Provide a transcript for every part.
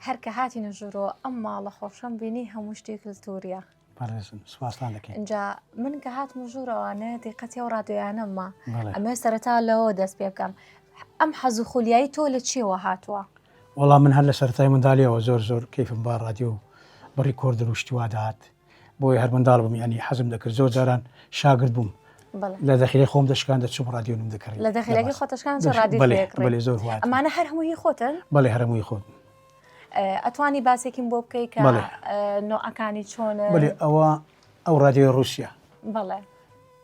هەر کە هاتینە ژوورەوە ئەم ماڵە خۆشەم بینی هەموو شتی کللتوریە. بەڕێزن سوپاستان دەکەین. ئینجا من کە هاتمە ژوورەوانە دیقەتی ئەو ڕادیۆیانەم ما. ئەمەوێ سەرەتا لەوە دەست پێ بکەم. ئەم حەز و خولیایی تۆ لە چیەوە هاتووە؟ وەڵا من هەر لە سەرەتای منداڵیەوە زۆر زۆر کەیفم بە ڕادیۆ و بە ڕیکۆردەر و شتی وا دەهات. بۆیە هەر منداڵ بووم یانی حەزم دەکرد زۆر جاران شاگرد بووم لە دەخیلەی خۆم دەشکان دەچووم ڕادیۆنم دەکڕی. لە دەخیلەکەی خۆت دەشکان چ ڕادیۆ بەڵێ زۆر هات. ئەمانە هەر هەمووی خۆتن؟ بەڵێ هەر هەمووی خۆتن. ئەتوانی باسێکیم بۆ بکەی کە نوعەکانی چۆنە؟ بەڵێ ئەوە ئەو ڕادیۆی ڕووسیا. بەڵێ.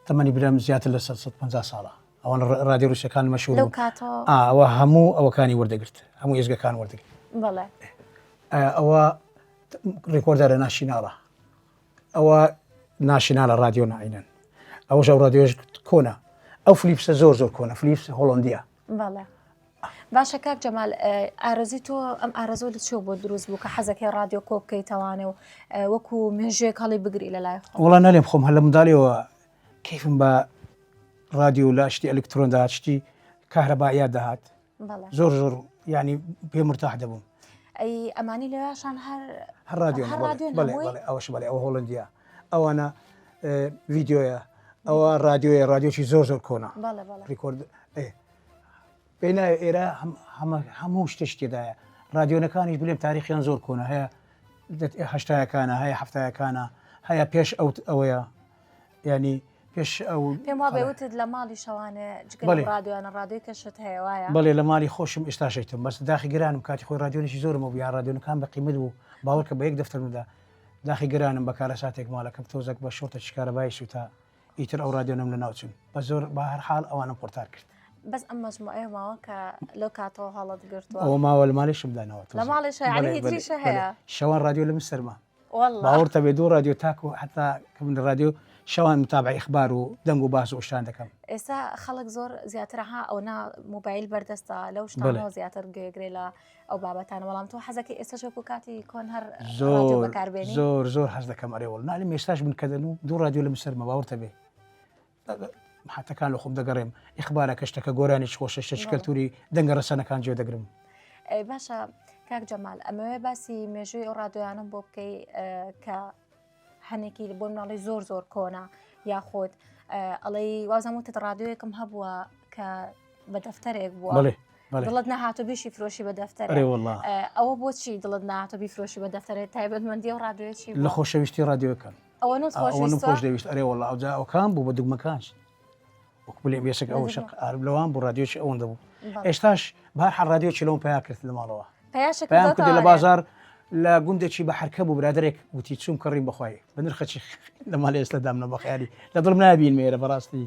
تەمەنی برام زیاتر لە 150 ساڵە. ئەوان ڕادیۆ ڕووسەکان مەشهور لەو کاتەوە ئەوە هەموو ئەوەکانی وەردەگرت هەموو ئێزگەکان وەردەگرت. بەڵێ. ئەوە ڕیکۆردەرە ناشیناڵە ئەوە ناشینالە ڕادیۆ ناینەن ئەوەش ئەو ڕادیۆش کۆنە ئەو فلیپسە زۆر زۆر کۆنە فلیپس هۆڵندیە. بەڵێ. باشە کاک جەمال ئارەزوی تۆ ئەم ئارەزوو لە چێ بۆ دروست بوو کە حەزەکەی ڕادیۆ کۆ بکەیتەوانێ و وەکو مێژوێک هەڵی بگری لە لای خۆ وڵا نالێم خۆم هەر لە منداڵیەوە کەیفم بە ڕادیۆ لە شتی ئەلکترۆن دەهات شتی کارەبایە دەهات زۆر زۆر ینی پێ مرتاح دەبووم ئەی ئەمانی لەوێشان هەر هەر ڕادیۆ ئەوەش بەڵێ ئەوە هۆڵندیە ئەوانە ڤیددیویە ئەوە ڕادیۆیە ڕادیۆکی زۆر زۆر کۆنە ڕیکۆرد پێی نایە ئێرە هەموو شتێک تێدایە ڕادیۆنەکانیش بلێم تاریخیان زۆر کۆنە هەیە هەشتایەکانە هەیە هەفتایەکانە هەیە پێش ئەو ئەوەیە ینی پێش ئەو پێم وا وتت لە ماڵی شەوانێ جگە ڕادیۆیانە ڕادیۆی کەشت هەیە وایە بەڵێ لە ماڵی خۆشم ئێستا شەیتم بەس داخی گرانم کاتی خۆی ڕادیۆنێکی زۆرم بوو یان ڕادیۆنەکان بە قیمەت بوو باوەڕکە بە یەک دەفتەرمدا داخی گرانم بە کارەساتێک ماڵەکەم تۆزەک بە شۆڕتە کارەبای سووتا ئیتر ئەو ڕادیۆنەم لەناو چوون بە زۆر بە هەر حاڵ ئەوانم قورتار کرد. بەس ئەم مەجموعەیە ماوە کە لەو کاتەوە هەڵت گرتووە؟ ئەوە ماوە لە ماڵیشم داناوە. لە ماڵیش هەیە یعنی هیتریشە هەیە؟ شەوان ڕادیۆ لە من سەرما. واللە. باوەڕتە بێ دوو ڕادیۆ تاکو حەتا کە من ڕادیۆ شەوان متابعەی ئەخبار و دەنگ و باس و شتان دەکەم. ئێستا خەڵک زۆر زیاتر ها ئەونا مۆبایل بەردەستە لەو شتانەوە زیاتر گوێگرێ لە ئەو بابەتانە بەڵام تۆ حەزەکەی ئێستاش وەکو کاتی کۆن هەر ڕادیۆ زۆر بەکاربێنی؟ زۆر زۆر حەز دەکەم ئەرێ وەڵ نالم ئێستاش من کە دەنوو دوو ڕادیۆ لە من سەرمە باوەڕتە بێ حتەکان لە خۆم دەگەڕێم ئیخبارەکە شتەکە گۆرانی خۆشە شتێکی کەلتوری دەنگە ڕەسەنەکان جێ دەگرم. ئەی باشە کاک جەمال ئەمەوێ باسی مێژووی ئەو ڕادیۆیانم بۆ بکەی کە هەنێکی بۆ مناڵی زۆر زۆر کۆنە یاخود ئەڵێی وازم وتت ڕادیۆیەکم هەبووە کە بە دەفتەرێک بووە دڵت نەهاتۆ بیشی فرۆشی بە دەفتەر ئەوە بۆچی دڵت ناتۆ بیفرۆشی بە دەفتەرێت تایبەتمەندی و ڕادیۆچی لە خۆشەویستی ڕادیۆکەم ئەوە خۆش دەویست ئەرێ وەڵا ئەوجا ئەوکان بوو بە دوگمەکانش وەک بلێم بێسک ئەو شق ئارب لەوان بوو ڕادیۆکی ئەوەندە بوو ئێستاش بار حەڵ ڕادیۆکی لەوم پیا کرد لە ماڵەوە پەیام کردی لە بازار لە گوندێکی بە حرکە بوو برادێک وتی چوم کڕیم بەخوای بە نرخەکی لە ماڵی ئێستا دامنە بەخیاری لە دڵم نابین مێرە بەڕاستی.